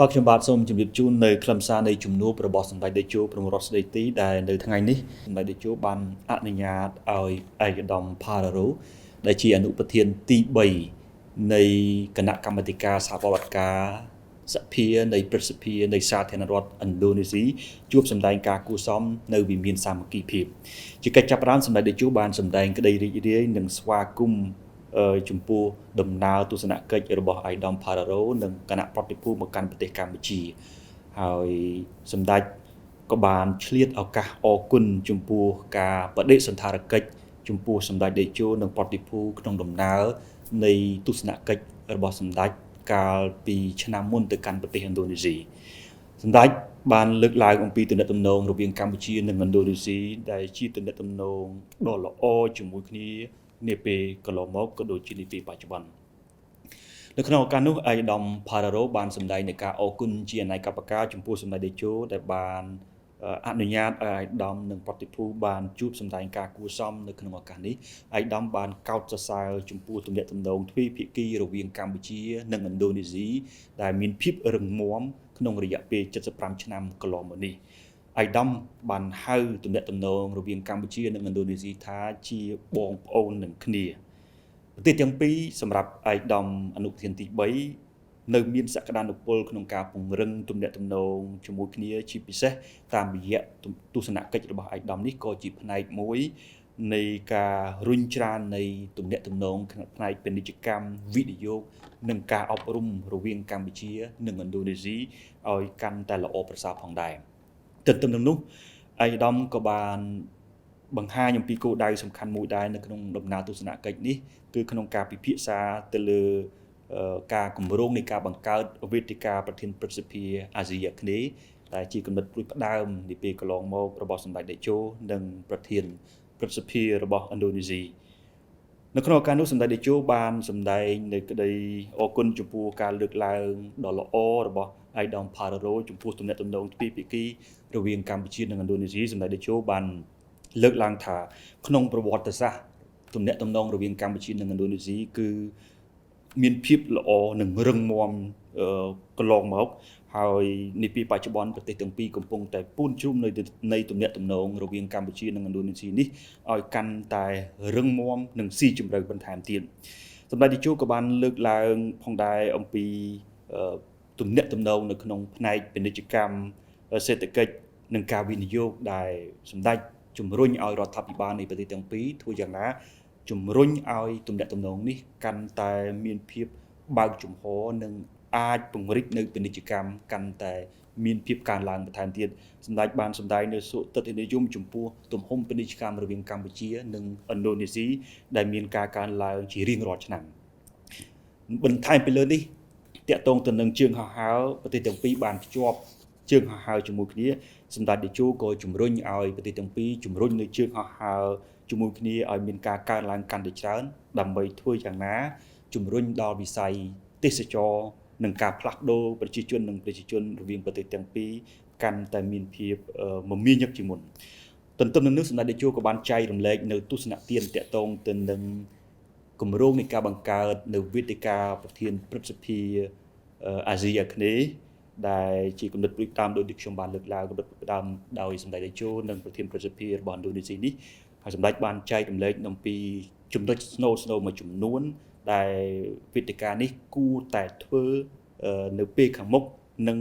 បាទខ្ញុំបាទសូមជម្រាបជូននៅខ្លឹមសារនៃជំនួបរបស់សម្ដេចតេជោប្រមុខរដ្ឋស្ដីទីដែលនៅថ្ងៃនេះសម្ដេចតេជោបានអនុញ្ញាតឲ្យឯកឧត្តមផារ៉ារ៉ូដែលជាអនុប្រធានទី3នៃគណៈកម្មាធិការសហប្រតិបត្តិការសភានៃព្រឹទ្ធសភានៃសាធារណរដ្ឋឥណ្ឌូនេស៊ីជួបសម្ដែងការគួរសមនៅវិមានសាមគ្គីភាពជាកិច្ចចាប់ផ្ដើមសម្ដេចតេជោបានសម្ដែងក្តីរីករាយនិងស្វាគមន៍ចំពោះដំណើរទស្សនកិច្ចរបស់ឯកឧត្តមផារ៉ារ៉ូនិងគណៈប្រតិភូមកកាន់ប្រទេសកម្ពុជាហើយសម្ដេចក៏បានឆ្លៀតឱកាសអរគុណចំពោះការបដិសណ្ឋារកិច្ចចំពោះសម្ដេចតេជោនិងប្រតិភូក្នុងដំណើរនៃទស្សនកិច្ចរបស់សម្ដេចកាលពីឆ្នាំមុនទៅកាន់ប្រទេសឥណ្ឌូនេស៊ីសម្ដេចបានលើកឡើងអំពីទំនាក់ទំនងរវាងកម្ពុជានិងឥណ្ឌូនេស៊ីដែលជាទំនាក់ទំនងដ៏ល្អជាមួយគ្នានាពេលកន្លងមកក៏ដូចជានាពេលបច្ចុប្បន្ននៅក្នុងឱកាសនោះឯកឧត្តមផារ៉ារ៉ូបានសម្ដែងនូវការអរគុណជាអនេកប្បការចំពោះសម្ដេចតេជោដែលបានអនុញ្ញាតឲ្យឯកឧត្តមនិងប្រតិភូបានជួបសម្ដែងការគួរសមនៅក្នុងឱកាសនេះឯកឧត្តមបានកោតសរសើរចំពោះទំនាក់ទំនងទ្វេភាគីរវាងកម្ពុជានិងឥណ្ឌូនេស៊ីដែលមានភាពរឹងមាំក្នុងរយៈពេល75ឆ្នាំកន្លងមកនេះឯកឧត្តមបានហៅទំនាក់ទំនងរវាងកម្ពុជានិងឥណ្ឌូនេស៊ីថាជាបងប្អូននឹងគ្នាប្រទេសទាំងពីរសម្រាប់ឯកឧត្តមអនុប្រធានទី3នៅមានសក្តានុពលក្នុងការពង្រឹងទំនាក់ទំនងជាមួយគ្នាជាពិសេសតាមរយៈទស្សនកិច្ចរបស់ឯកឧត្តមនេះក៏ជាផ្នែកមួយនៃការរុញច្រាននៃទំនាក់ទំនងផ្នែកពាណិជ្ជកម្មវិនិយោគនិងការអប់រំរវាងកម្ពុជានិងឥណ្ឌូនេស៊ីឲ្យកាន់តែល្អប្រសើរផងដែរទន្ទឹមនឹងនោះឯកឧត្តមក៏បានបង្ហាញអំពីគោលដៅសំខាន់មួយដែរនៅក្នុងដំណើរទស្សនកិច្ចនេះគឺក្នុងការពិភាក្សាទៅលើការគម្រោងនៃការបង្កើតវេទិកាប្រធានព្រឹទ្ធសភាអាស៊ីអាគ្នេយ៍ដែលជាគំនិតផ្ដួចផ្ដើមនាពេលកន្លងមករបស់សម្ដេចតេជោនិងប្រធានព្រឹទ្ធសភារបស់ឥណ្ឌូនេស៊ីនៅក្នុងឱកាសនោះសម្ដេចតេជោបានសម្ដែងនៅក្តីអរគុណចំពោះការលើកឡើងដ៏ល្អរបស់ឯកឧត្តមផារ៉ារ៉ូចំពោះទំនាក់ទំនងទ្វេភាគីរវាងកម្ពុជានិងឥណ្ឌូនេស៊ីសម្ដេចតេជោបានលើកឡើងថាក្នុងប្រវត្តិសាស្ត្រទំនាក់ទំនងរវាងកម្ពុជានិងឥណ្ឌូនេស៊ីគឺមានភាពល្អនិងរឹងមាំកន្លងមកហើយនាពេលបច្ចុប្បន្នប្រទេសទាំងពីរកំពុងតែពូនជ្រុំនៃទំនាក់ទំនងរវាងកម្ពុជានិងឥណ្ឌូនេស៊ីនេះឲ្យកាន់តែរឹងមាំនិងស៊ីជម្រៅបន្ថែមទៀតសម្ដេចតេជោក៏បានលើកឡើងផងដែរអំពីទំនាក់ទំនងនៅក្នុងផ្នែកពាណិជ្ជកម្មសេដ្ឋកិច្ចនិងការវិនិយោគដែលសម្ដេចជំរុញឲ្យរដ្ឋាភិបាលនៃប្រទេសទាំងពីរធ្វើយ៉ាងណាជំរុញឲ្យទំនាក់ទំនងនេះកាន់តែមានភាពបើកចំហនិងអាចពង្រីកនៅពាណិជ្ជកម្មកាន់តែមានភាពកើនឡើងបន្ថែមទៀតសម្ដេចបានសម្ដែងនៅសុទិដ្ឋិនិយមចំពោះទំហំពាណិជ្ជកម្មរវាងកម្ពុជានិងឥណ្ឌូនេស៊ីដែលមានការកើនឡើងជារៀងរាល់ឆ្នាំបន្ថែមពីលើនេះតាក់ទងទៅនឹងជើងហោះហើរប្រទេសទាំងពីរបានភ្ជាប់ជើងហោះហើរជាមួយគ្នាសម្ដេចតេជោក៏ជំរុញឲ្យប្រទេសទាំងពីរជំរុញនៅជើងហោះហើរជាមួយគ្នាឲ្យមានការកើនឡើងកាន់តែច្រើនដើម្បីធ្វើយ៉ាងណាជំរុញដល់វិស័យទេសចរនិងការផ្លាស់ប្ដូរប្រជាជននិងប្រជាជនរវាងប្រទេសទាំងពីរកាន់តែមានភាពមមាញឹកជាងមុនទន្ទឹមនឹងនោះសម្ដេចតេជោក៏បានចែករំលែកនៅទស្សនទានតាក់ទងទៅនឹងគម្រោងនៃការបង្កើតនៅវេទិកាប្រធានព្រឹទ្ធសភាអាស៊ីអាគ្នេយ៍ដែលជាគំនិតផ្ដួចផ្ដើមដោយที่ខ្ញុំបានលើកឡើងគំនិតផ្ដើមដោយសម្ដេចតេជោនិងប្រធានព្រឹទ្ធសភារបស់ឥណ្ឌូនេស៊ីនេះហើយសម្ដេចបានចែករំលែកអំពីចំណុចស្នូលស្នូលមួយចំនួនដែលវេទិកានេះគួរតែធ្វើនៅពេលខាងមុខនិង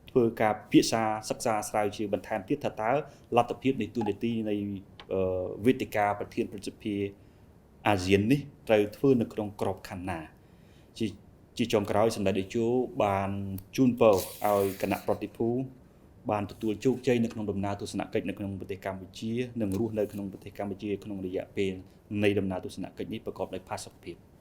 ធ្វើការពិភាក្សាសិក្សាស្រាវជ្រាវបន្ថែមទៀតថាតើលទ្ធភាពនៃទូនាទីនៃវេទិកាប្រធានព្រឹទ្ធសភាអាស៊ាននេះត្រូវធ្វើនៅក្នុងក្របខ័ណ្ឌណាជាជាចុងក្រោយសម្ដេចតេជោបានជូនពរឲ្យគណៈប្រតិភូបានទទួលជោគជ័យនៅក្នុងដំណើរទស្សនកិច្ចនៅក្នុងប្រទេសកម្ពុជានិងរស់នៅក្នុងប្រទេសកម្ពុជាក្នុងរយៈពេលនៃដំណើរទស្សនកិច្ចនេះប្រកបដោយផាសុកភាព។